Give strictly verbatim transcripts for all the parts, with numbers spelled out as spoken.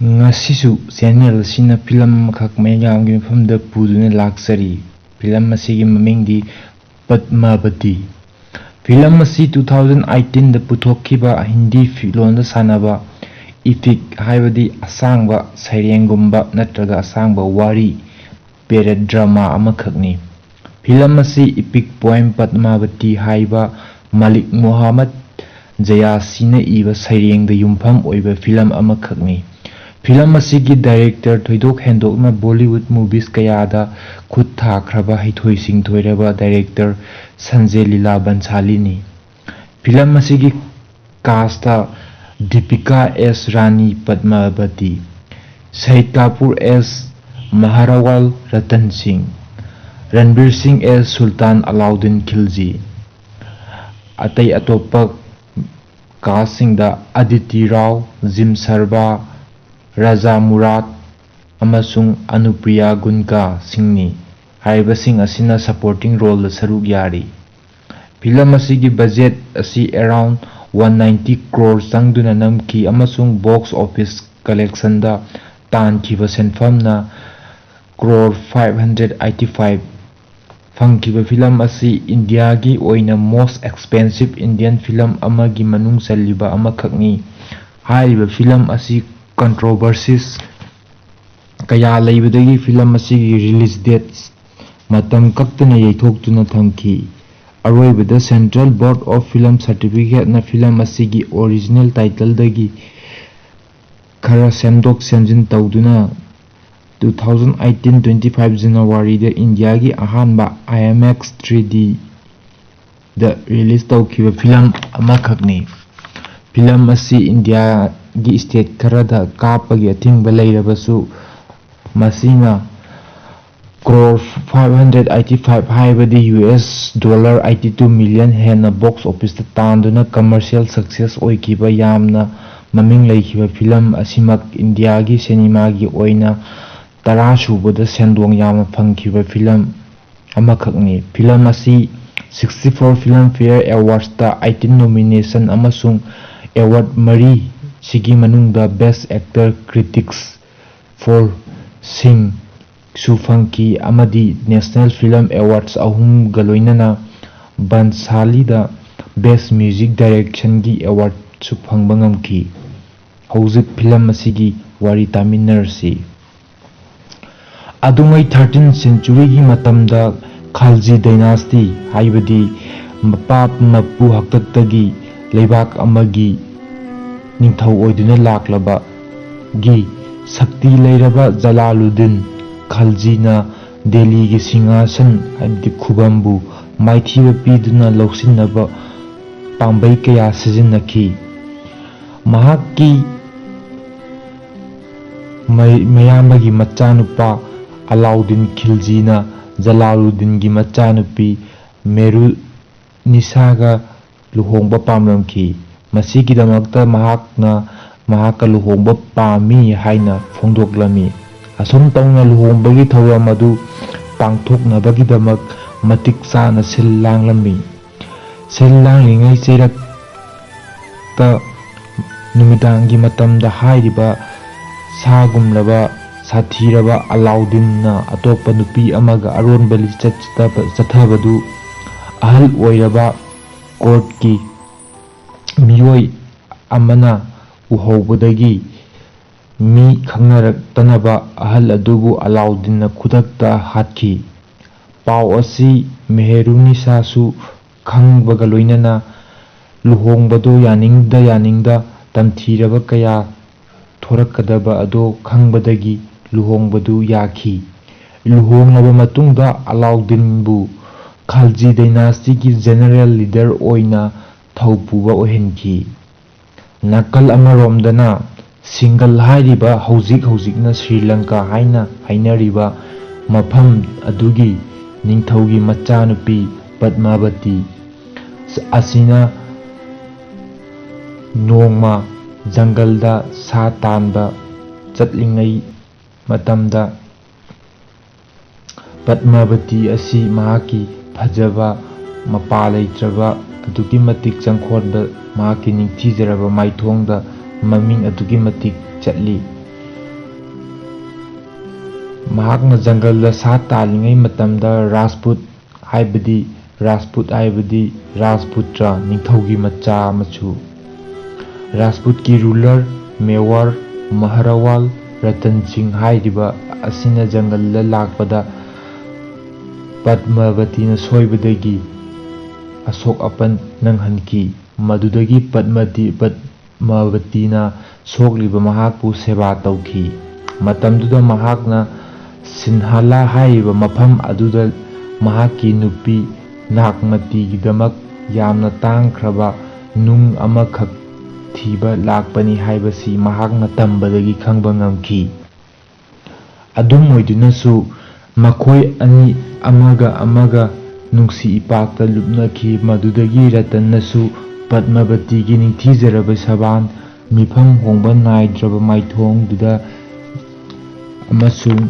ꯉꯁꯤꯁꯨ ꯆꯦꯅꯦꯜ ꯑꯁꯤꯅ ꯐꯤꯂꯝ ꯑꯃꯈꯛ ꯃꯌꯥꯝꯒꯤ ꯃꯐꯝꯗ ꯄꯨꯗꯨꯅ ꯂꯥꯛꯆꯔꯤ꯫ ꯐꯤꯂꯝ ꯑꯁꯤꯒꯤ ꯃꯃꯤꯡꯗꯤ ꯄꯗꯃꯥꯕꯇꯤ꯫ ꯐꯤꯂꯝ ꯑꯁꯤ ꯇꯨ ꯊꯥꯎꯖꯟ ꯑꯩꯠꯇꯤꯟꯗ ꯄꯨꯊꯣꯛꯈꯤꯕ ꯍꯤꯟꯗꯤ ꯐꯤ-, ꯂꯣꯟꯗ ꯁꯥꯟꯅꯕ ꯏꯄꯤꯛ, ꯍꯥꯏꯕꯗꯤ ꯑꯁꯥꯡꯕ ꯁꯩꯔꯦꯡꯒꯨꯝꯕ ꯅꯠꯇ꯭ꯔꯒ ꯑꯁꯥꯡꯕ ꯋꯥꯔꯤ, ꯄꯦꯔꯦꯠ ꯗ꯭ꯔꯃꯥ ꯑꯃꯈꯛꯅꯤ꯫ ꯐꯤꯂꯝ ꯑꯁꯤ ꯏꯄꯤꯛ ꯄꯣꯏꯝ ꯄꯗꯃꯥꯕꯇꯤ ꯍꯥꯏꯕ ꯃꯂꯤꯛ ꯃꯨꯍꯝꯃꯗ ꯖꯌꯥꯁꯤꯅ ꯏꯕ ꯁꯩꯔꯦꯡꯗ ꯌꯨꯝꯐꯝ ꯑꯣꯏꯕ ꯐꯤꯂꯝ ꯑꯃꯈꯛꯅꯤ꯫ ꯐꯤꯂꯝ ꯑꯁꯤꯒꯤ ꯗꯥꯏꯔꯦꯛꯇꯔ ꯊꯣꯏꯗꯣꯛ ꯍꯦꯟꯗꯣꯛꯅ ꯕꯣꯂꯤꯋꯨꯗ ꯃꯨꯚꯤꯁ ꯀꯌꯥꯗ ꯈꯨꯠ ꯊꯥꯈ꯭ꯔꯕ ꯍꯩꯊꯣꯏ ꯁꯤꯡꯊꯣꯏꯔꯕ ꯗꯥꯏꯔꯦꯛꯇꯔ ꯁꯟꯖꯦ ꯂꯤꯂꯥ ꯕꯟꯁꯥꯂꯤꯅꯤ꯫ ꯐꯤꯂꯝ ꯑꯁꯤꯒꯤ ꯀꯥꯁꯇ ꯗꯤꯄꯤꯀꯥ ꯑꯦꯁ ꯔꯥꯅꯤ ꯄꯗꯃꯥꯕꯇꯤ, ꯁꯍꯤꯗ ꯀꯥꯄꯨꯔ ꯑꯦꯁ ꯃꯍꯥꯔꯥꯋꯥꯜ ꯔꯇꯟ ꯁꯤꯡ, ꯔꯟꯕꯤꯔ ꯁꯤꯡ ꯑꯦꯁ ꯁꯨꯜꯇꯥꯟ ꯑꯂꯥꯎꯗꯤꯟ ꯈꯤꯜꯖꯤ, ꯑꯇꯩ ꯑꯇꯣꯞꯄ ꯀꯥꯁꯁꯤꯡꯗ ꯑꯗꯤꯇꯤ ꯔꯥꯎ, ꯖꯤꯝ ꯁꯔꯕꯥ, ꯔꯥꯖꯥ ꯃꯨꯔꯥꯠ ꯑꯃꯁꯨꯡ ꯑꯅꯨꯄ꯭ꯔꯤꯌꯥ ꯒꯨꯟꯀꯥ ꯁꯤꯡꯅꯤ꯫ ꯍꯥꯏꯔꯤꯕꯁꯤꯡ ꯑꯁꯤꯅ ꯁꯄꯣꯔꯇꯤꯡ ꯔꯣꯜꯗ ꯁꯔꯨꯛ ꯌꯥꯔꯤ꯫ ꯐꯤꯂꯝ ꯑꯁꯤꯒꯤ ꯕꯖꯦꯠ ꯑꯁꯤ ꯑꯦꯔꯥꯎꯟ ꯋꯥꯟ ꯅꯥꯏꯟꯇꯤ ꯀ꯭ꯔꯣꯔ ꯆꯪꯗꯨꯅ ꯅꯝꯈꯤ ꯑꯃꯁꯨꯡ ꯕꯣꯛꯁ ꯑꯣꯐꯤꯁ ꯀꯂꯦꯛꯁꯟꯗ ꯇꯥꯟꯈꯤꯕ ꯁꯦꯟꯐꯝꯅ crore five hundred eighty five ꯐꯪꯈꯤꯕ ꯐꯤꯂꯝ ꯑꯁꯤ ꯏꯟꯗꯤꯌꯥꯒꯤ ꯑꯣꯏꯅ most expensive Indian film ꯑꯃꯒꯤ ꯃꯅꯨꯡ ꯆꯜꯂꯤꯕ ꯑꯃꯈꯛꯅꯤ꯫ ꯍꯥꯏꯔꯤꯕ ꯐꯤꯂꯝ ꯑꯁꯤ ꯀꯟꯇ꯭ꯔꯣꯚꯔꯁꯤꯁ ꯀꯌꯥ ꯂꯩꯕꯗꯒꯤ ꯐꯤꯂꯝ ꯑꯁꯤꯒꯤ ꯔꯤꯂꯤꯖ ꯗꯦꯠ ꯃꯇꯝ ꯀꯛꯇꯅ ꯌꯩꯊꯣꯛꯇꯨꯅ ꯊꯝꯈꯤ꯫ ꯑꯔꯣꯏꯕꯗ Central Board of Film Certificateꯅ ꯐꯤꯂꯝ ꯑꯁꯤꯒꯤ ꯑꯣꯔꯤꯖꯤꯅꯦꯜ ꯇꯥꯏꯇꯜꯗꯒꯤ ꯈꯔ ꯁꯦꯝꯗꯣꯛ ꯁꯦꯝꯖꯤꯟ ꯇꯧꯗꯨꯅ two thousand eighteen twenty five ꯖꯅꯋꯥꯔꯤꯗ ꯏꯟꯗꯤꯌꯥꯒꯤ ꯑꯍꯥꯟꯕ IMAX three Dꯗ ꯔꯤꯂꯤꯖ ꯇꯧꯈꯤꯕ ꯐꯤꯂꯝ ꯑꯃꯈꯛꯅꯤ꯫ ꯐꯤꯂꯝ ꯑꯁꯤ ꯏꯟꯗꯤꯌꯥꯒꯤ ꯁ꯭ꯇꯦꯠ ꯈꯔꯗ ꯀꯥꯞꯄꯒꯤ ꯑꯊꯤꯡꯕ ꯂꯩꯔꯕꯁꯨ, ꯃꯁꯤꯅ crore five hundred eighty five, ꯍꯥꯏꯕꯗꯤ U S dollar eighty two million ꯍꯦꯟꯅ ꯕꯣꯛꯁ ꯑꯣꯐꯤꯁꯇ ꯇꯥꯟꯗꯨꯅ ꯀꯃꯔꯁꯤꯌꯦꯜ ꯁꯛꯁꯦꯁ ꯑꯣꯏꯈꯤꯕ ꯌꯥꯝꯅ ꯃꯃꯤꯡ ꯂꯩꯈꯤꯕ ꯐꯤꯂꯝ ꯑꯁꯤꯃꯛ ꯏꯟꯗꯤꯌꯥꯒꯤ ꯁꯤꯅꯦꯃꯥꯒꯤ ꯑꯣꯏꯅ ꯇꯔꯥ ꯁꯨꯕꯗ ꯁꯦꯟꯗꯣꯡ ꯌꯥꯝꯅ ꯐꯪꯈꯤꯕ ꯐꯤꯂꯝ ꯑꯃꯈꯛꯅꯤ꯫ ꯐꯤꯂꯝ ꯑꯁꯤ sixty four Filmfare Awardsꯇ eighteen nomination ꯑꯃꯁꯨꯡ ꯑꯦꯋꯥꯔꯗ ꯃꯔꯤ ꯁꯤꯒꯤ ꯃꯅꯨꯡꯗ Best Actor Critics for Sing ꯁꯨ ꯐꯪꯈꯤ ꯑꯃꯗꯤ National Film Awards ꯑꯍꯨꯝꯒ ꯂꯣꯏꯅꯅ ꯕꯟꯁꯥꯂꯤꯗ Best Music Directionꯒꯤ awardꯁꯨ ꯐꯪꯕ ꯉꯝꯈꯤ꯫ ꯍꯧꯖꯤꯛ ꯐꯤꯂꯝ ꯑꯁꯤꯒꯤ ꯋꯥꯔꯤ ꯇꯥꯃꯤꯟꯅꯔꯁꯤ꯫ ꯑꯗꯨꯉꯩ thirteenth centuryꯒꯤ ꯃꯇꯝꯗ ꯈꯥꯜꯖꯤ dynasty, ꯍꯥꯏꯕꯗꯤ ꯃꯄꯥ ꯃꯄꯨ ꯍꯥꯛꯇꯛꯇꯒꯤ ꯂꯩꯕꯥꯛ ꯑꯃꯒꯤ ꯅꯤꯡꯊꯧ ꯑꯣꯏꯗꯨꯅ ꯂꯥꯛꯂꯕꯒꯤ ꯁꯛꯇꯤ ꯂꯩꯔꯕ ꯖꯂꯥꯂꯨꯗꯤꯟ ꯈꯥꯜꯖꯤꯅ ꯗꯦꯜꯂꯤꯒꯤ ꯁꯤꯡꯍꯥꯁꯟ, ꯍꯥꯏꯕꯗꯤ ꯈꯨꯕꯝꯕꯨ ꯃꯥꯏꯊꯤꯕ ꯄꯤꯗꯨꯅ ꯂꯧꯁꯤꯟꯅꯕ ꯄꯥꯝꯕꯩ ꯀꯌꯥ ꯁꯤꯖꯤꯟꯅꯈꯤ꯫ ꯃꯍꯥꯛꯀꯤ ꯃꯌꯥꯝꯕꯒꯤ ꯃꯆꯥꯅꯨꯄꯥ ꯑꯂꯥꯎꯗꯤꯟ ꯈꯤꯜꯖꯤꯅ ꯖꯂꯥꯂꯨꯗꯤꯟꯒꯤ ꯃꯆꯥꯅꯨꯄꯤ ꯃꯦꯔꯨꯅꯤꯁꯥꯒ ꯂꯨꯍꯣꯡꯕ ꯄꯥꯝꯂꯝꯈꯤ꯫ ꯃꯁꯤꯒꯤꯗꯃꯛꯇ ꯃꯍꯥꯛꯅ ꯃꯍꯥꯛꯀ ꯂꯨꯍꯣꯡꯕ ꯄꯥꯝꯃꯤ ꯍꯥꯏꯅ ꯐꯣꯡꯗꯣꯛꯂꯝꯃꯤ꯫ ꯑꯁꯨꯝ ꯇꯧꯅ ꯂꯨꯍꯣꯡꯕꯒꯤ ꯊꯧꯔꯝ ꯑꯗꯨ ꯄꯥꯡꯊꯣꯛꯅꯕꯒꯤꯗꯃꯛ ꯃꯇꯤꯛ ꯆꯥꯅ ꯁꯤꯜ ꯂꯥꯡꯂꯝꯃꯤ꯫ ꯁꯤꯜ ꯂꯥꯡꯂꯤꯉꯩ ꯆꯩꯔꯛꯇ ꯅꯨꯃꯤꯗꯥꯡꯒꯤ ꯃꯇꯝꯗ ꯍꯥꯏꯔꯤꯕ ꯁꯥꯒꯨꯝꯂꯕ ꯁꯥꯊꯤꯔꯕ ꯑꯂꯥꯎꯗꯤꯟꯅ ꯑꯇꯣꯞꯄ ꯅꯨꯄꯤ ꯑꯃꯒ ꯑꯔꯣꯟꯕ ꯂꯤꯆꯠ ꯆꯠꯊꯕꯗꯨ ꯑꯍꯜ ꯑꯣꯏꯔꯕ courtꯀꯤ ꯃꯤꯑꯣꯏ ꯑꯃꯅ ꯎꯍꯧꯕꯗꯒꯤ ꯃꯤ ꯈꯪꯅꯔꯛꯇꯅꯕ ꯑꯍꯜ ꯑꯗꯨꯕꯨ ꯑꯂꯥꯎꯗꯤꯟꯅ ꯈꯨꯗꯛꯇ ꯍꯥꯠꯈꯤ꯫ ꯄꯥꯎ ꯑꯁꯤ ꯃꯦꯍꯦꯔꯨꯅꯤꯁꯥꯁꯨ ꯈꯪꯕꯒ ꯂꯣꯏꯅꯅ ꯂꯨꯍꯣꯡꯕꯗꯨ ꯌꯥꯅꯤꯡꯗ ꯌꯥꯅꯤꯡꯗ ꯇꯝꯊꯤꯔꯕ ꯀꯌꯥ ꯊꯣꯔꯛꯀꯗꯕ ꯑꯗꯨ ꯈꯪꯕꯗꯒꯤ ꯂꯨꯍꯣꯡꯕꯗꯨ ꯌꯥꯈꯤ꯫ ꯂꯨꯍꯣꯡꯂꯕ ꯃꯇꯨꯡꯗ ꯑꯂꯥꯎꯗꯤꯟꯕꯨ ꯈꯥꯜꯖꯤ dynasty ꯒꯤ general leader ꯑꯣꯏꯅ ꯊꯧꯄꯨꯕ ꯑꯣꯏꯍꯟꯈꯤ꯫ ꯅꯥꯀꯜ ꯑꯃꯔꯣꯝꯗꯅ ꯁꯤꯡꯒꯜ ꯍꯥꯏꯔꯤꯕ ꯍꯧꯖꯤꯛ ꯍꯧꯖꯤꯛꯅ ꯁ꯭ꯔꯤ ꯂꯪꯀꯥ ꯍꯥꯏꯅ ꯍꯥꯏꯅꯔꯤꯕ ꯃꯐꯝ ꯑꯗꯨꯒꯤ ꯅꯤꯡꯊꯧꯒꯤ ꯃꯆꯥꯅꯨꯄꯤ ꯄꯗꯃꯥꯕꯇꯤ ꯑꯁꯤꯅ ꯅꯣꯡꯃ ꯖꯪꯒꯜꯗ ꯁꯥ ꯇꯥꯟꯕ ꯆꯠꯂꯤꯉꯩ ꯃꯇꯝꯗ ꯄꯗꯃꯥꯕꯇꯤ ꯑꯁꯤ ꯃꯍꯥꯛꯀꯤ ꯐꯖꯕ, ꯃꯄꯥ ꯂꯩꯇ꯭ꯔꯕ, ꯑꯗꯨꯛꯀꯤ ꯃꯇꯤꯛ ꯆꯪꯈꯣꯟꯕ, ꯃꯍꯥꯛꯀꯤ ꯅꯤꯡꯊꯤꯖꯔꯕ ꯃꯥꯏꯊꯣꯡꯗ ꯃꯃꯤꯡ ꯑꯗꯨꯛꯀꯤ ꯃꯇꯤꯛ ꯆꯠꯂꯤ꯫ ꯃꯍꯥꯛꯅ ꯖꯪꯒꯜꯗ ꯁꯥ ꯇꯥꯜꯂꯤꯉꯩ ꯃꯇꯝꯗ ꯔꯥꯖꯄꯨꯠ ꯍꯥꯏꯕꯗꯤ, ꯔꯥꯖꯄꯨꯠ ꯍꯥꯏꯕꯗꯤ ꯔꯥꯖꯄꯨꯇ꯭ꯔ, ꯅꯤꯡꯊꯧꯒꯤ ꯃꯆꯥ ꯑꯃꯁꯨ꯫ ꯔꯥꯖꯄꯨꯠꯀꯤ ꯔꯨꯂꯔ, ꯃꯦꯋꯥꯔ, ꯃꯍꯔꯋꯥꯜ ꯔꯇꯟ ꯁꯤꯡ ꯍꯥꯏꯔꯤꯕ ꯑꯁꯤꯅ ꯖꯪꯒꯜꯗ ꯂꯥꯛꯄꯗ ꯄꯗꯃꯕꯇꯤꯅ ꯁꯣꯏꯕꯗꯒꯤ ꯑꯁꯣꯛ ꯑꯄꯟ ꯅꯪꯍꯟꯈꯤ꯫ ꯃꯗꯨꯗꯒꯤ ꯄꯗꯃꯇꯤ, ꯄꯗꯃꯥꯕꯇꯤꯅ ꯁꯣꯛꯂꯤꯕ ꯃꯍꯥꯛꯄꯨ ꯁꯦꯕꯥ ꯇꯧꯈꯤ꯫ ꯃꯇꯝꯗꯨꯗ ꯃꯍꯥꯛꯅ ꯁꯤꯟꯍꯥꯂꯥ ꯍꯥꯏꯔꯤꯕ ꯃꯐꯝ ꯑꯗꯨꯗ ꯃꯍꯥꯛꯀꯤ ꯅꯨꯄꯤ ꯅꯥꯒꯃꯇꯤꯒꯤꯗꯃꯛ ꯌꯥꯝꯅ ꯇꯥꯡꯈ꯭ꯔꯕ ꯅꯨꯡ ꯑꯃꯈꯛ ꯊꯤꯕ ꯂꯥꯛꯄꯅꯤ ꯍꯥꯏꯕꯁꯤ ꯃꯍꯥꯛꯅ ꯇꯝꯕꯗꯒꯤ ꯈꯪꯕ ꯉꯝꯈꯤ꯫ ꯑꯗꯨꯝ ꯑꯣꯏꯗꯨꯅꯁꯨ, ꯃꯈꯣꯏ ꯑꯅꯤ ꯑꯃꯒ ꯑꯃꯒ ꯅꯨꯡꯁꯤ ꯏꯄꯥꯛꯇ ꯂꯨꯞꯅꯈꯤ꯫ ꯃꯗꯨꯗꯒꯤ ꯔꯇꯟꯅꯁꯨ ꯄꯗꯃꯥꯕꯇꯤꯒꯤ ꯅꯤꯡꯊꯤꯖꯔꯕ ꯁꯕꯥꯟ, ꯃꯤꯐꯝ ꯍꯣꯡꯕ ꯅꯥꯏꯗ꯭ꯔꯕ ꯃꯥꯏꯊꯣꯡꯗꯨꯗ ꯑꯃꯁꯨꯡ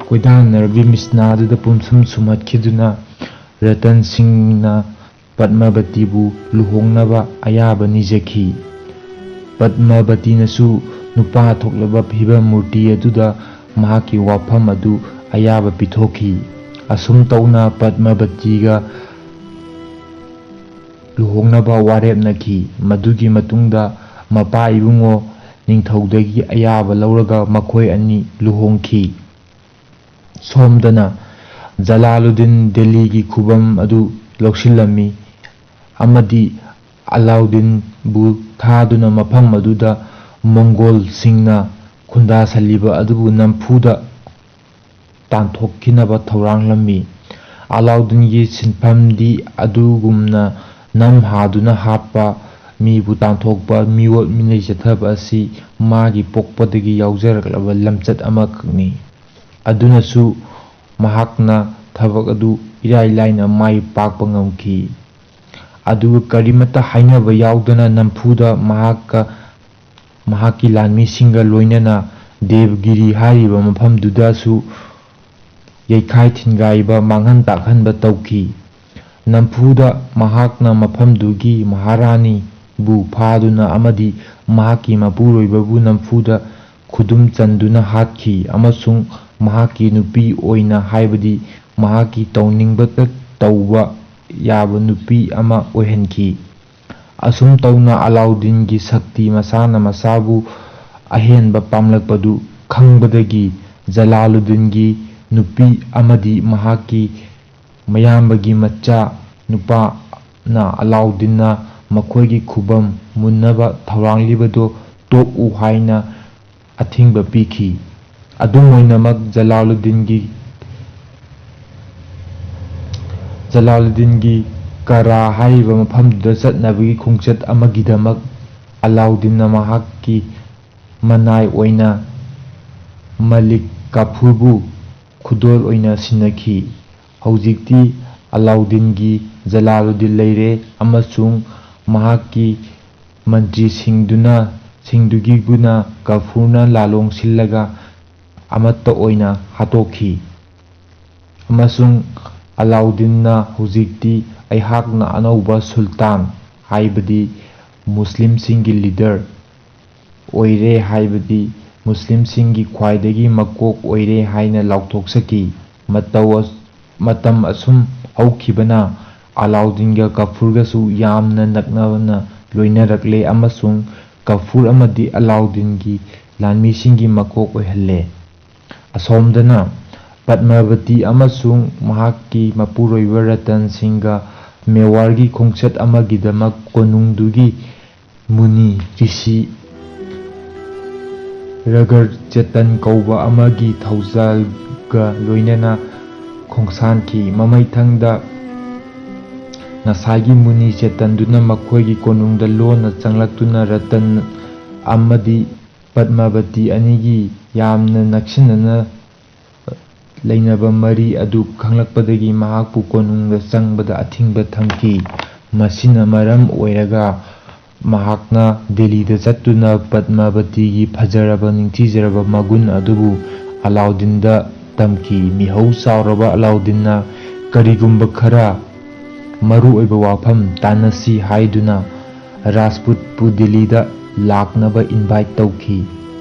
ꯀꯣꯏꯗꯥꯅꯔꯕꯤ ꯃꯤꯁꯅꯥꯗꯨꯗ ꯄꯨꯝꯁꯨꯝ ꯁꯨꯝꯍꯠꯈꯤꯗꯨꯅ, ꯔꯇꯟ ꯁꯤꯡꯅ ꯄꯗꯃꯥꯕꯇꯤꯕꯨ ꯂꯨꯍꯣꯡꯅꯕ ꯑꯌꯥꯕ ꯅꯤꯖꯈꯤ꯫ ꯄꯗꯃꯥꯕꯇꯤꯅꯁꯨ ꯅꯨꯄꯥ ꯊꯣꯛꯂꯕ ꯐꯤꯕꯝ ꯃꯨꯔꯇꯤ ꯑꯗꯨꯗ ꯃꯍꯥꯛꯀꯤ ꯋꯥꯐꯝ ꯑꯗꯨ ꯑꯌꯥꯕ ꯄꯤꯊꯣꯛꯈꯤ꯫ ꯑꯁꯨꯝ ꯇꯧꯅ ꯄꯗꯃꯥꯕꯇꯤꯒ ꯂꯨꯍꯣꯡꯅꯕ ꯋꯥꯔꯦꯞꯅꯈꯤ꯫ ꯃꯗꯨꯒꯤ ꯃꯇꯨꯡꯗ ꯃꯄꯥ ꯏꯕꯨꯡꯉꯣ ꯅꯤꯡꯊꯧꯗꯒꯤ ꯑꯌꯥꯕ ꯂꯧꯔꯒ ꯃꯈꯣꯏ ꯑꯅꯤ ꯂꯨꯍꯣꯡꯈꯤ꯫ ꯁꯣꯝꯗꯅ ꯖꯂꯥꯂꯨꯗꯤꯟ ꯗꯦꯜꯂꯤꯒꯤ ꯈꯨꯕꯝ ꯑꯗꯨ ꯂꯧꯁꯤꯜꯂꯝꯃꯤ ꯑꯃꯗꯤ ꯑꯂꯥꯎꯗꯤꯟꯕꯨ ꯊꯥꯗꯨꯅ ꯃꯐꯝ ꯑꯗꯨꯗ ꯃꯣꯡꯒꯣꯜꯁꯤꯡꯅ ꯈꯨꯟꯗꯥꯁꯜꯂꯤꯕ ꯑꯗꯨꯕꯨ ꯅꯝꯐꯨꯗ ꯇꯥꯟꯊꯣꯛꯈꯤꯅꯕ ꯊꯧꯔꯥꯡꯂꯝꯃꯤ꯫ ꯑꯂꯥꯎꯗꯤꯟꯒꯤ ꯁꯤꯟꯐꯝꯗꯤ ꯑꯗꯨꯒꯨꯝꯅ ꯅꯝ ꯍꯥꯗꯨꯅ ꯍꯥꯠꯄ, ꯃꯤꯕꯨ ꯇꯥꯟꯊꯣꯛꯄ, ꯃꯤꯑꯣꯠ ꯃꯤꯅꯩ ꯆꯠꯊꯕ ꯑꯁꯤ ꯃꯥꯒꯤ ꯄꯣꯛꯄꯗꯒꯤ ꯌꯥꯎꯖꯔꯛꯂꯕ ꯂꯝꯆꯠ ꯑꯃꯈꯛꯅꯤ꯫ ꯑꯗꯨꯅꯁꯨ ꯃꯍꯥꯛꯅ ꯊꯕꯛ ꯑꯗꯨ ꯏꯔꯥꯏ ꯂꯥꯏꯅ ꯃꯥꯏ ꯄꯥꯛꯄ ꯉꯝꯈꯤ꯫ ꯑꯗꯨꯒ ꯀꯔꯤꯃꯠꯇ ꯍꯥꯏꯅꯕ ꯌꯥꯎꯗꯅ ꯅꯝꯐꯨꯗ ꯃꯍꯥꯛꯀ, ꯃꯍꯥꯛꯀꯤ ꯂꯥꯟꯃꯤꯁꯤꯡꯒ ꯂꯣꯏꯅꯅ ꯗꯦꯕꯒꯤꯔꯤ ꯍꯥꯏꯔꯤꯕ ꯃꯐꯝꯗꯨꯗꯁꯨ ꯌꯩꯈꯥꯏ ꯊꯤꯟꯒꯥꯏꯕ, ꯃꯥꯡꯍꯟ ꯇꯥꯛꯍꯟꯕ ꯇꯧꯈꯤ꯫ ꯅꯝꯐꯨꯗ ꯃꯍꯥꯛꯅ ꯃꯐꯝꯗꯨꯒꯤ ꯃꯍꯥꯔꯥꯅꯤ ꯕꯨ ꯐꯥꯗꯨꯅ ꯑꯃꯗꯤ ꯃꯍꯥꯛꯀꯤ ꯃꯄꯨꯔꯣꯏꯕꯕꯨ ꯅꯝꯐꯨꯗ ꯈꯨꯗꯨꯝ ꯆꯟꯗꯨꯅ ꯍꯥꯠꯈꯤ, ꯑꯃꯁꯨꯡ ꯃꯍꯥꯛꯀꯤ ꯅꯨꯄꯤ ꯑꯣꯏꯅ, ꯍꯥꯏꯕꯗꯤ ꯃꯍꯥꯛꯀꯤ ꯇꯧꯅꯤꯡꯕꯇ ꯇꯧꯕ ꯌꯥꯕ ꯅꯨꯄꯤ ꯑꯃ ꯑꯣꯏꯍꯟꯈꯤ꯫ ꯑꯁꯨꯝ ꯇꯧꯅ ꯑꯂꯥꯎꯗꯤꯟꯒꯤ ꯁꯛꯇꯤ ꯃꯁꯥꯅ ꯃꯁꯥꯕꯨ ꯑꯍꯦꯟꯕ ꯄꯥꯝꯂꯛꯄꯗꯨ ꯈꯪꯕꯗꯒꯤ ꯖꯂꯥꯂꯨꯗꯤꯟꯒꯤ ꯅꯨꯄꯤ ꯑꯃꯗꯤ ꯃꯍꯥꯛꯀꯤ ꯃꯌꯥꯝꯕꯒꯤ ꯃꯆꯥ ꯅꯨꯄꯥꯅ ꯑꯂꯥꯎꯗꯤꯟꯅ ꯃꯈꯣꯏꯒꯤ ꯈꯨꯕꯝ ꯃꯨꯟꯅꯕ ꯊꯧꯔꯥꯡꯂꯤꯕꯗꯨ ꯇꯣꯛꯎ ꯍꯥꯏꯅ ꯑꯊꯤꯡꯕ ꯄꯤꯈꯤ꯫ ꯑꯗꯨꯝ ꯑꯣꯏꯅꯃꯛ, ꯖꯂꯥꯂꯨꯗꯤꯟꯒꯤ ꯖꯂꯥꯂꯨꯗꯤꯟꯒꯤ ꯀꯔꯥ ꯍꯥꯏꯔꯤꯕ ꯃꯐꯝꯗꯨꯗ ꯆꯠꯅꯕꯒꯤ ꯈꯣꯡꯆꯠ ꯑꯃꯒꯤꯗꯃꯛ ꯑꯂꯥꯎꯗꯤꯟꯅ ꯃꯍꯥꯛꯀꯤ ꯃꯅꯥꯏ ꯑꯣꯏꯅ ꯃꯂꯤꯛ ꯀꯥꯐꯨꯔꯕꯨ ꯈꯨꯗꯣꯜ ꯑꯣꯏꯅ ꯁꯤꯟꯅꯈꯤ꯫ ꯍꯧꯖꯤꯛꯇꯤ ꯑꯂꯥꯎꯗꯤꯟꯒꯤ ꯖꯂꯥꯂꯨꯗꯤꯟ ꯂꯩꯔꯦ, ꯑꯃꯁꯨꯡ ꯃꯍꯥꯛꯀꯤ ꯃꯟꯇ꯭ꯔꯤꯁꯤꯡꯗꯨꯅ ꯁꯤꯡꯗꯨꯒꯤꯕꯨꯅ ꯀꯥꯐꯨꯔꯅ ꯂꯥꯂꯣꯡ ꯁꯤꯜꯂꯒ ꯑꯃꯠꯇ ꯑꯣꯏꯅ ꯍꯥꯠꯇꯣꯛꯈꯤ꯫ ꯑꯃꯁꯨꯡ ꯑꯂꯥꯎꯗꯤꯟꯅ ꯍꯧꯖꯤꯛꯇꯤ ꯑꯩꯍꯥꯛꯅ ꯑꯅꯧꯕ ꯁꯨꯜꯇꯥꯟ, ꯍꯥꯏꯕꯗꯤ ꯃꯨꯁꯂꯤꯝꯁꯤꯡꯒꯤ ꯂꯤꯗꯔ ꯑꯣꯏꯔꯦ, ꯍꯥꯏꯕꯗꯤ ꯃꯨꯁꯂꯤꯝꯁꯤꯡꯒꯤ ꯈ꯭ꯋꯥꯏꯗꯒꯤ ꯃꯀꯣꯛ ꯑꯣꯏꯔꯦ ꯍꯥꯏꯅ ꯂꯥꯎꯊꯣꯛꯆꯈꯤ꯫ ꯃꯇꯧ ꯑꯁ-, ꯃꯇꯝ ꯑꯁꯨꯝ ꯍꯧꯈꯤꯕꯅ ꯑꯂꯥꯎꯗꯤꯟꯒ ꯀꯥꯐꯨꯔꯒꯁꯨ ꯌꯥꯝꯅ ꯅꯛꯅꯅ ꯂꯣꯏꯅꯔꯛꯂꯦ, ꯑꯃꯁꯨꯡ ꯀꯥꯐꯨꯔ ꯑꯃꯗꯤ ꯑꯂꯥꯎꯗꯤꯟꯒꯤ ꯂꯥꯟꯃꯤꯁꯤꯡꯒꯤ ꯃꯀꯣꯛ ꯑꯣꯏꯍꯜꯂꯦ꯫ ꯑꯁꯣꯝꯗꯅ ꯄꯗꯃꯥꯕꯇꯤ ꯑꯃꯁꯨꯡ ꯃꯍꯥꯛꯀꯤ ꯃꯄꯨꯔꯣꯏꯕ ꯔꯇꯟ ꯁꯤꯡꯒ ꯃꯦꯋꯥꯔꯒꯤ ꯈꯣꯡꯆꯠ ꯑꯃꯒꯤꯗꯃꯛ ꯀꯣꯅꯨꯡꯗꯨꯒꯤ ꯃꯨꯅꯤ ꯔꯤꯁꯤ ꯔꯒꯔ ꯆꯦꯇꯟ ꯀꯧꯕ ꯑꯃꯒꯤ ꯊꯧꯖꯥꯜꯒ ꯂꯣꯏꯅꯅ ꯈꯣꯡꯁꯥꯟꯈꯤ꯫ ꯃꯃꯩꯊꯪꯗ ꯉꯁꯥꯏꯒꯤ ꯃꯨꯅꯤ ꯆꯦꯇꯟꯗꯨꯅ ꯃꯈꯣꯏꯒꯤ ꯀꯣꯅꯨꯡꯗ ꯂꯣꯟꯅ ꯆꯪꯂꯛꯇꯨꯅ ꯔꯇꯟ ꯑꯃꯗꯤ ꯄꯗꯃꯥꯕꯇꯤ ꯑꯅꯤꯒꯤ ꯌꯥꯝꯅ ꯅꯛꯁꯤꯟꯅꯅ ꯂꯩꯅꯕ ꯃꯔꯤ ꯑꯗꯨ ꯈꯪꯂꯛꯄꯗꯒꯤ ꯃꯍꯥꯛꯄꯨ ꯀꯣꯅꯨꯡꯗ ꯆꯪꯕꯗ ꯑꯊꯤꯡꯕ ꯊꯝꯈꯤ꯫ ꯃꯁꯤꯅ ꯃꯔꯝ ꯑꯣꯏꯔꯒ ꯃꯍꯥꯛꯅ ꯗꯦꯜꯂꯤꯗ ꯆꯠꯇꯨꯅ ꯄꯗꯃꯥꯕꯇꯤꯒꯤ ꯐꯖꯔꯕ ꯅꯤꯡꯊꯤꯖꯔꯕ ꯃꯒꯨꯟ ꯑꯗꯨꯕꯨ ꯑꯂꯥꯎꯗꯤꯟꯗ ꯇꯝꯈꯤ꯫ ꯃꯤꯍꯧ ꯆꯥꯎꯔꯕ ꯑꯂꯥꯎꯗꯤꯟꯅ ꯀꯔꯤꯒꯨꯝꯕ ꯈꯔ ꯃꯔꯨꯑꯣꯏꯕ ꯋꯥꯐꯝ ꯇꯥꯟꯅꯁꯤ ꯍꯥꯏꯗꯨꯅ ꯔꯥꯖꯄꯨꯠꯄꯨ ꯗꯤꯜꯂꯤꯗ ꯂꯥꯛꯅꯕ ꯏꯟꯚꯥꯏꯠ ꯇꯧꯈꯤ꯫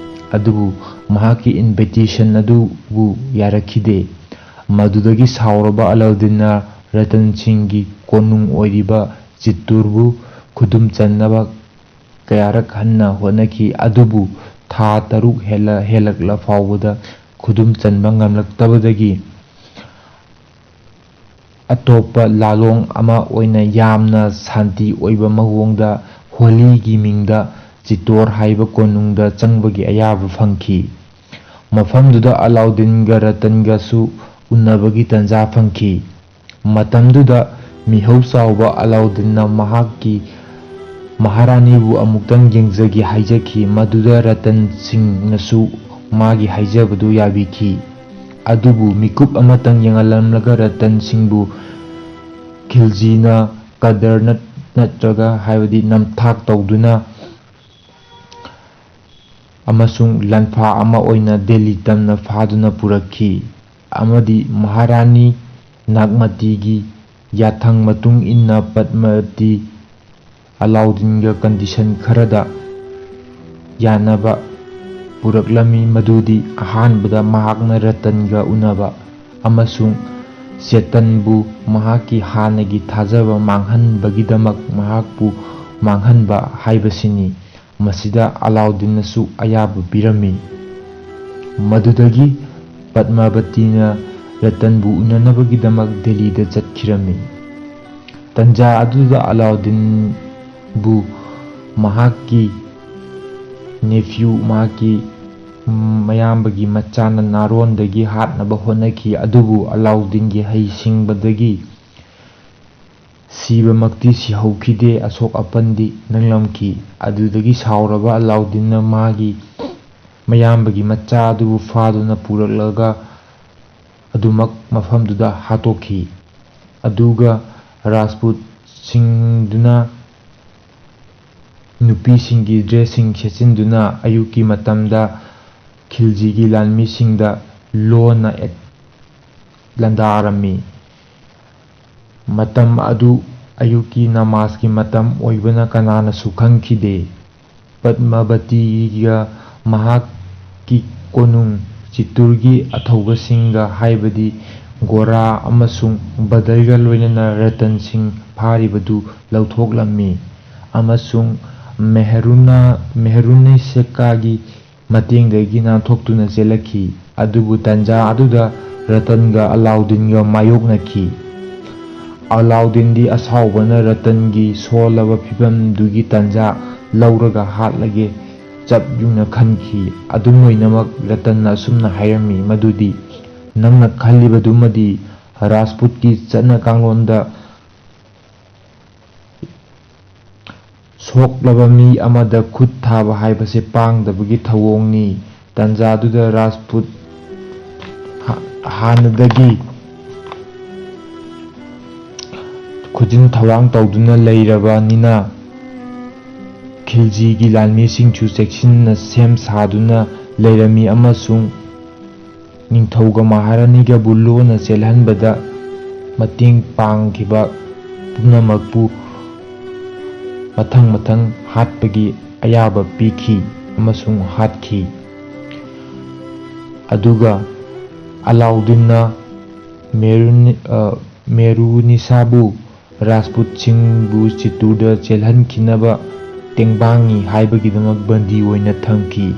ꯑꯗꯨꯕꯨ ꯃꯍꯥꯛꯀꯤ ꯏꯟꯚꯤꯇꯦꯁꯟ ꯑꯗꯨꯕꯨ ꯌꯥꯔꯛꯈꯤꯗꯦ꯫ ꯃꯗꯨꯗꯒꯤ ꯁꯥꯎꯔꯕ ꯑꯂꯥꯎꯗꯤꯟꯅ ꯔꯇꯟ ꯁꯤꯡꯒꯤ ꯀꯣꯅꯨꯡ ꯑꯣꯏꯔꯤꯕ ꯆꯤꯠꯇꯨꯔꯕꯨ ꯈꯨꯗꯨꯝ ꯆꯟꯅꯕ ꯀꯌꯥꯔꯛ ꯍꯟꯅ ꯍꯣꯠꯅꯈꯤ꯫ ꯑꯗꯨꯕꯨ ꯊꯥ ꯇꯔꯨꯛ ꯍꯦꯜꯂ-, ꯍꯦꯜꯂꯛꯂ ꯐꯥꯎꯕꯗ ꯈꯨꯗꯨꯝ ꯆꯟꯕ ꯉꯝꯂꯛꯇꯕꯗꯒꯤ ꯑꯇꯣꯞꯄ ꯂꯥꯂꯣꯡ ꯑꯃ ꯑꯣꯏꯅ ꯌꯥꯝꯅ ꯁꯥꯟꯇꯤ ꯑꯣꯏꯕ ꯃꯑꯣꯡꯗ ꯍꯣꯂꯤꯒꯤ ꯃꯤꯡꯗ ꯆꯤꯇꯣꯔ ꯍꯥꯏꯕ ꯀꯣꯅꯨꯡꯗ ꯆꯪꯕꯒꯤ ꯑꯌꯥꯕ ꯐꯪꯈꯤ꯫ ꯃꯐꯝꯗꯨꯗ ꯑꯂꯥꯎꯗꯤꯟꯒ ꯔꯇꯟꯒꯁꯨ ꯎꯅꯕꯒꯤ ꯇꯟꯖꯥ ꯐꯪꯈꯤ꯫ ꯃꯇꯝꯗꯨꯗ ꯃꯤꯍꯧ ꯆꯥꯎꯕ ꯑꯂꯥꯎꯗꯤꯟꯅ ꯃꯍꯥꯛꯀꯤ ꯃꯍꯥꯔꯥꯅꯤꯕꯨ ꯑꯃꯨꯛꯇꯪ ꯌꯦꯡꯖꯒꯦ ꯍꯥꯏꯖꯈꯤ꯫ ꯃꯗꯨꯗ ꯔꯇꯟ ꯁꯤꯡꯅꯁꯨ ꯃꯥꯒꯤ ꯍꯥꯏꯖꯕꯗꯨ ꯌꯥꯕꯤꯈꯤ꯫ ꯑꯗꯨꯕꯨ ꯃꯤꯀꯨꯞ ꯑꯃꯇꯪ ꯌꯦꯡꯍꯜꯂꯝꯂꯒ ꯔꯇꯟ ꯁꯤꯡꯕꯨ ꯈꯤꯜꯖꯤꯅ ꯀꯗꯔ ꯅꯠ-, ꯅꯠꯇ꯭ꯔꯒ ꯍꯥꯏꯕꯗꯤ ꯅꯝꯊꯥꯛ ꯇꯧꯗꯨꯅ ꯑꯃꯁꯨꯡ ꯂꯥꯟꯐꯥ ꯑꯃ ꯑꯣꯏꯅ ꯗꯦꯜꯂꯤ ꯇꯝꯅ ꯐꯥꯗꯨꯅ ꯄꯨꯔꯛꯈꯤ꯫ ꯑꯃꯗꯤ ꯃꯍꯥꯔꯥꯅꯤ ꯅꯥꯒꯃꯇꯤꯒꯤ ꯌꯥꯊꯪ ꯃꯇꯨꯡ ꯏꯟꯅ ꯄꯗꯃꯥꯕꯇꯤ ꯑꯂꯥꯎꯗꯤꯟꯒ ꯀꯟꯗꯤꯁꯟ ꯈꯔꯗ ꯌꯥꯅꯕ ꯄꯨꯔꯛꯂꯝꯃꯤ, ꯃꯗꯨꯗꯤ ꯑꯍꯥꯟꯕꯗ ꯃꯍꯥꯛꯅ ꯔꯇꯟꯒ ꯎꯅꯕ ꯑꯃꯁꯨꯡ ꯆꯦꯇꯟꯕꯨ ꯃꯍꯥꯛꯀꯤ ꯍꯥꯟꯅꯒꯤ ꯊꯥꯖꯕ ꯃꯥꯡꯍꯟꯕꯒꯤꯗꯃꯛ ꯃꯍꯥꯛꯄꯨ ꯃꯥꯡꯍꯟꯕ ꯍꯥꯏꯕꯁꯤꯅꯤ꯫ ꯃꯁꯤꯗ ꯑꯂꯥꯎꯗꯤꯟꯅꯁꯨ ꯑꯌꯥꯕ ꯄꯤꯔꯝꯃꯤ꯫ ꯃꯗꯨꯗꯒꯤ ꯄꯗꯃꯥꯕꯇꯤꯅ ꯔꯇꯟꯕꯨ ꯎꯅꯅꯕꯒꯤꯗꯃꯛ ꯗꯦꯜꯂꯤꯗ ꯆꯠꯈꯤꯔꯝꯃꯤ꯫ ꯇꯟꯖꯥ ꯑꯗꯨꯗ ꯑꯂꯥꯎꯗꯤꯟꯕꯨ ꯃꯍꯥꯛꯀꯤ ꯅꯦꯐ꯭ꯌꯨ, ꯃꯍꯥꯛꯀꯤ ꯃꯌꯥꯝꯕꯒꯤ ꯃꯆꯥꯅ ꯅꯥꯔꯣꯟꯗꯒꯤ ꯍꯥꯠꯅꯕ ꯍꯣꯠꯅꯈꯤ, ꯑꯗꯨꯕꯨ ꯑꯂꯥꯎꯗꯤꯟꯒꯤ ꯍꯩꯁꯤꯡꯕꯗꯒꯤ ꯁꯤꯕꯃꯛꯇꯤ ꯁꯤꯍꯧꯈꯤꯗꯦ, ꯑꯁꯣꯛ ꯑꯄꯟꯗꯤ ꯅꯪꯂꯝꯈꯤ꯫ ꯑꯗꯨꯗꯒꯤ ꯁꯥꯎꯔꯕ ꯑꯂꯥꯎꯗꯤꯟꯅ ꯃꯥꯒꯤ ꯃꯌꯥꯝꯕꯒꯤ ꯃꯆꯥ ꯑꯗꯨꯕꯨ ꯐꯥꯗꯨꯅ ꯄꯨꯔꯛꯂꯒ ꯑꯗꯨꯃꯛ ꯃꯐꯝꯗꯨꯗ ꯍꯥꯠꯇꯣꯛꯈꯤ꯫ ꯑꯗꯨꯒ ꯔꯥꯖꯄꯨꯠꯁꯤꯡꯗꯨꯅ ꯅꯨꯄꯤꯁꯤꯡꯒꯤ ꯗ꯭ꯔꯦꯁꯁꯤꯡ ꯁꯦꯠꯆꯤꯟꯗꯨꯅ ꯑꯌꯨꯛꯀꯤ ꯃꯇꯝꯗ ꯈꯤꯜꯖꯤꯒꯤ ꯂꯥꯟꯃꯤꯁꯤꯡꯗ ꯂꯣꯟꯅ ꯑꯦꯠ-, ꯂꯥꯟꯗꯥꯔꯝꯃꯤ꯫ ꯃꯇꯝ ꯑꯗꯨ ꯑꯌꯨꯛꯀꯤ ꯅꯃꯥꯖꯀꯤ ꯃꯇꯝ ꯑꯣꯏꯕꯅ ꯀꯅꯥꯅꯁꯨ ꯈꯪꯈꯤꯗꯦ꯫ ꯄꯗꯃꯥꯕꯇꯤꯒ ꯃꯍꯥꯛꯀꯤ ꯀꯣꯅꯨꯡ ꯆꯤꯠꯇꯨꯔꯒꯤ ꯑꯊꯧꯕꯁꯤꯡꯒ, ꯍꯥꯏꯕꯗꯤ ꯒꯣꯔꯥ ꯑꯃꯁꯨꯡ ꯕꯗꯔꯒ ꯂꯣꯏꯅꯅ ꯔꯇꯟ ꯁꯤꯡ ꯐꯥꯔꯤꯕꯗꯨ ꯂꯧꯊꯣꯛꯂꯝꯃꯤ, ꯑꯃꯁꯨꯡ ꯃꯦꯍꯔꯨꯅ-, ꯃꯦꯍꯔꯨꯅꯤꯁꯦꯀꯥꯒꯤ ꯃꯇꯦꯡꯗꯒꯤ ꯅꯥꯟꯊꯣꯛꯇꯨꯅ ꯆꯦꯜꯂꯛꯈꯤ꯫ ꯑꯗꯨꯕꯨ ꯇꯟꯖꯥ ꯑꯗꯨꯗ ꯔꯇꯟꯒ ꯑꯂꯥꯎꯗꯤꯟꯒ ꯃꯥꯌꯣꯛꯅꯈꯤ꯫ ꯑꯂꯥꯎꯗꯤꯟꯗꯤ ꯑꯁꯥꯎꯕꯅ ꯔꯇꯟꯒꯤ ꯁꯣꯜꯂꯕ ꯐꯤꯚꯝꯗꯨꯒꯤ ꯇꯟꯖꯥ ꯂꯧꯔꯒ ꯍꯥꯠꯂꯒꯦ ꯆꯞ ꯌꯨꯡꯅ ꯈꯟꯈꯤ꯫ ꯑꯗꯨꯝ ꯑꯣꯏꯅꯃꯛ, ꯔꯇꯟꯅ ꯑꯁꯨꯝꯅ ꯍꯥꯏꯔꯝꯃꯤ ꯃꯗꯨꯗꯤ, "ꯅꯪꯅ ꯈꯜꯂꯤꯕꯗꯨꯃꯗꯤ ꯔꯥꯖꯄꯨꯠꯀꯤ ꯆꯠꯅ ꯀꯥꯡꯂꯣꯟꯗ ꯁꯣꯛꯂꯕ ꯃꯤ ꯑꯃꯗ ꯈꯨꯠ ꯊꯥꯕ ꯍꯥꯏꯕꯁꯦ ꯄꯥꯡꯗꯕꯒꯤ ꯊꯧꯑꯣꯡꯅꯤ꯫ ꯇꯟꯖꯥꯗꯨꯗ ꯔꯥꯖꯄꯨꯠ ꯍꯥ-, ꯍꯥꯟꯅꯗꯒꯤ ꯈꯨꯖꯤꯟ ꯊꯧꯔꯥꯡ ꯇꯧꯗꯨꯅ ꯂꯩꯔꯕꯅꯤꯅ, ꯈꯤꯜꯖꯤꯒꯤ ꯂꯥꯟꯃꯤꯁꯤꯡꯁꯨ ꯆꯦꯛꯁꯤꯟꯅ ꯁꯦꯝ ꯁꯥꯗꯨꯅ ꯂꯩꯔꯝꯃꯤ ꯑꯃꯁꯨꯡ ꯅꯤꯡꯊꯧꯒ ꯃꯍꯥꯔꯥꯅꯤꯒꯕꯨ ꯂꯣꯟꯅ ꯆꯦꯜꯍꯟꯕꯗ ꯃꯇꯦꯡ ꯄꯥꯡꯈꯤꯕ ꯄꯨꯝꯅꯃꯛꯄꯨ ꯃꯊꯪ ꯃꯊꯪ ꯍꯥꯠꯄꯒꯤ ꯑꯌꯥꯕ ꯄꯤꯈꯤ ꯑꯃꯁꯨꯡ ꯍꯥꯠꯈꯤ꯫ ꯑꯗꯨꯒ ꯑꯂꯥꯎꯗꯤꯟꯅ ꯃꯦꯔꯨꯅꯤ-, ꯑ, ꯃꯦꯔꯨꯅꯤꯁꯥꯕꯨ ꯔꯥꯖꯄꯨꯠꯁꯤꯡꯕꯨ ꯆꯤꯠꯇꯨꯔꯗ ꯆꯦꯜꯍꯟꯈꯤꯅꯕ ꯇꯦꯡꯕꯥꯡꯉꯤ ꯍꯥꯏꯕꯒꯤꯗꯃꯛ ꯕꯟꯗꯤ ꯑꯣꯏꯅ ꯊꯝꯈꯤ꯫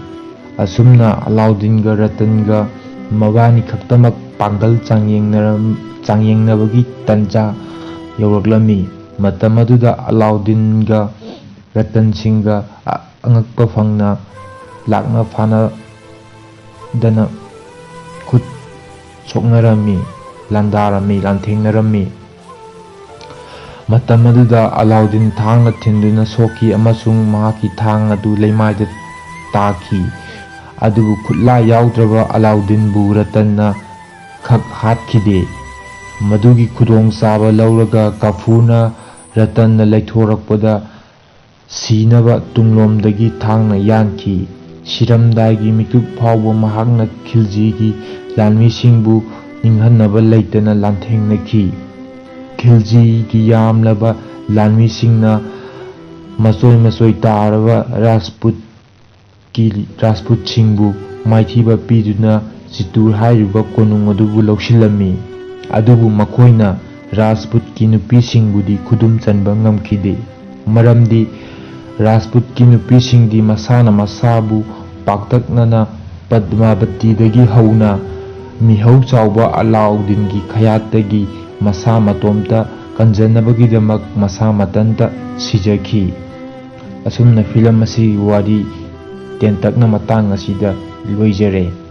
ꯑꯁꯨꯝꯅ ꯑꯂꯥꯎꯗꯤꯟꯒ ꯔꯇꯟꯒ ꯃꯕꯥꯅꯤ ꯈꯛꯇꯃꯛ ꯄꯥꯡꯒꯜ ꯆꯥꯡꯌꯦꯡꯅꯔꯝ-, ꯆꯥꯡꯌꯦꯡꯅꯕꯒꯤ ꯇꯟꯖꯥ ꯌꯧꯔꯛꯂꯝꯃꯤ꯫ ꯃꯇꯝ ꯑꯗꯨꯗ ꯑꯂꯥꯎꯗꯤꯟꯒ ꯔꯇꯟ ꯁꯤꯡꯒ ꯑ-, ꯑꯉꯛꯄ ꯐꯪꯅ ꯂꯥꯛꯅ ꯐꯥꯅꯗꯅ ꯈꯨꯠ ꯁꯣꯛꯅꯔꯝꯃꯤ, ꯂꯥꯟꯗꯥꯔꯝꯃꯤ, ꯂꯥꯟꯊꯦꯡꯅꯔꯝꯃꯤ꯫ ꯃꯇꯝ ꯑꯗꯨꯗ ꯑꯂꯥꯎꯗꯤꯟ ꯊꯥꯡꯅ ꯊꯤꯟꯗꯨꯅ ꯁꯣꯛꯈꯤ ꯑꯃꯁꯨꯡ ꯃꯍꯥꯛꯀꯤ ꯊꯥꯡ ꯑꯗꯨ ꯂꯩꯃꯥꯏꯗ ꯇꯥꯈꯤ꯫ ꯑꯗꯨꯕꯨ ꯈꯨꯠꯂꯥꯏ ꯌꯥꯎꯗ꯭ꯔꯕ ꯑꯂꯥꯎꯗꯤꯟꯕꯨ ꯔꯇꯟꯅ ꯈꯛ ꯍꯥꯠꯈꯤꯗꯦ꯫ ꯃꯗꯨꯒꯤ ꯈꯨꯗꯣꯡꯆꯥꯕ ꯂꯧꯔꯒ ꯀꯥꯐꯨꯔꯅ ꯔꯇꯟꯅ ꯂꯩꯊꯣꯔꯛꯄꯗ ꯁꯤꯅꯕ ꯇꯨꯡꯂꯣꯝꯗꯒꯤ ꯊꯥꯡꯅ ꯌꯥꯟꯈꯤ꯫ ꯁꯤꯔꯝꯗꯥꯏꯒꯤ ꯃꯤꯀꯨꯞ ꯐꯥꯎꯕ ꯃꯍꯥꯛꯅ ꯈꯤꯜꯖꯤꯒꯤ ꯂꯥꯟꯃꯤꯁꯤꯡꯕꯨ ꯅꯤꯡꯍꯟꯅꯕ ꯂꯩꯇꯅ ꯂꯥꯟꯊꯦꯡꯅꯈꯤ꯫ ꯈꯤꯜꯖꯤꯒꯤ ꯌꯥꯝꯂꯕ ꯂꯥꯟꯃꯤꯁꯤꯡꯅ ꯃꯆꯣꯏ ꯃꯆꯣꯏ ꯇꯥꯔꯕ ꯔꯥꯖꯄꯨꯠꯀꯤ ꯔꯥꯖꯄꯨꯠꯁꯤꯡꯕꯨ ꯃꯥꯏꯊꯤꯕ ꯄꯤꯗꯨꯅ ꯆꯤꯠꯇꯨꯔ ꯍꯥꯏꯔꯤꯕ ꯀꯣꯅꯨꯡ ꯑꯗꯨꯕꯨ ꯂꯧꯁꯤꯜꯂꯝꯃꯤ꯫ ꯑꯗꯨꯕꯨ ꯃꯈꯣꯏꯅ ꯔꯥꯖꯄꯨꯠꯀꯤ ꯅꯨꯄꯤꯁꯤꯡꯕꯨꯗꯤ ꯈꯨꯗꯨꯝ ꯆꯟꯕ ꯉꯝꯈꯤꯗꯦ꯫ ꯃꯔꯝꯗꯤ ꯔꯥꯖꯄꯨꯠꯀꯤ ꯅꯨꯄꯤꯁꯤꯡꯗꯤ ꯃꯁꯥꯅ ꯃꯁꯥꯕꯨ ꯄꯥꯛꯇꯛꯅꯅ ꯄꯗꯃꯥꯕꯇꯤꯗꯒꯤ ꯍꯧꯅ ꯃꯤꯍꯧ ꯆꯥꯎꯕ ꯑꯂꯥꯎꯗꯤꯟꯒꯤ ꯈꯌꯥꯠꯇꯒꯤ ꯃꯁꯥ ꯃꯇꯣꯝꯇ ꯀꯟꯖꯅꯕꯒꯤꯗꯃꯛ ꯃꯁꯥ ꯃꯊꯟꯇ ꯁꯤꯖꯈꯤ꯫ ꯑꯁꯨꯝꯅ ꯐꯤꯂꯝ ꯑꯁꯤꯒꯤ ꯋꯥꯔꯤ ꯇꯦꯟꯇꯛꯅ ꯃꯇꯥꯡ ꯑꯁꯤꯗ ꯂꯣꯏꯖꯔꯦ꯫